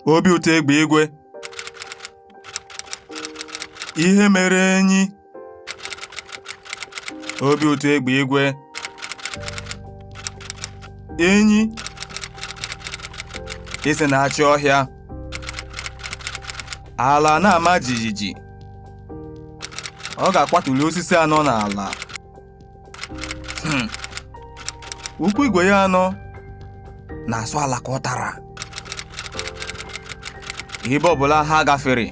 Obi ụtọ egbe igwe. Ihe mere enyi. Obi ụtọ egbe igwe. Enyi. Eze na-achị ọhịa. Ala na-ama jijiji. Ọ ga-akwatuli osisi anọ n'ala. Ụkwụ igwe ya anọ na-asụ ala ka ụtara. Ebe ọbụla ha gafere,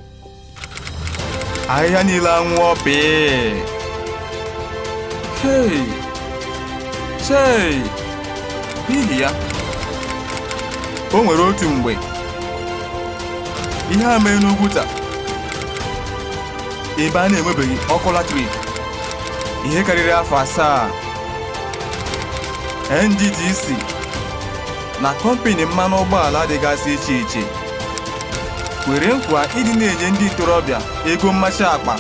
ahịhịa niile anwụọ pịị. Hei! Chei! N'ihi ya, o nwere otu mgbe ihe a mee n'Ugwuta, ebe a na-enwebeghị ọkụ latrik ihe karịrị afọ 7. NDDC na kọmpini mmanụ ụgbọala dịgasị iche iche kwere nkwa ịdị na-enye ndị ntorobịa ego mmachi akpa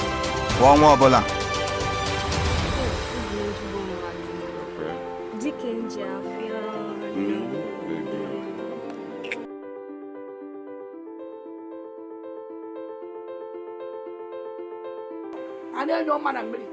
kwa ọnwa ọbụla. Dike nji afịa. A na-enyo mma na mmiri.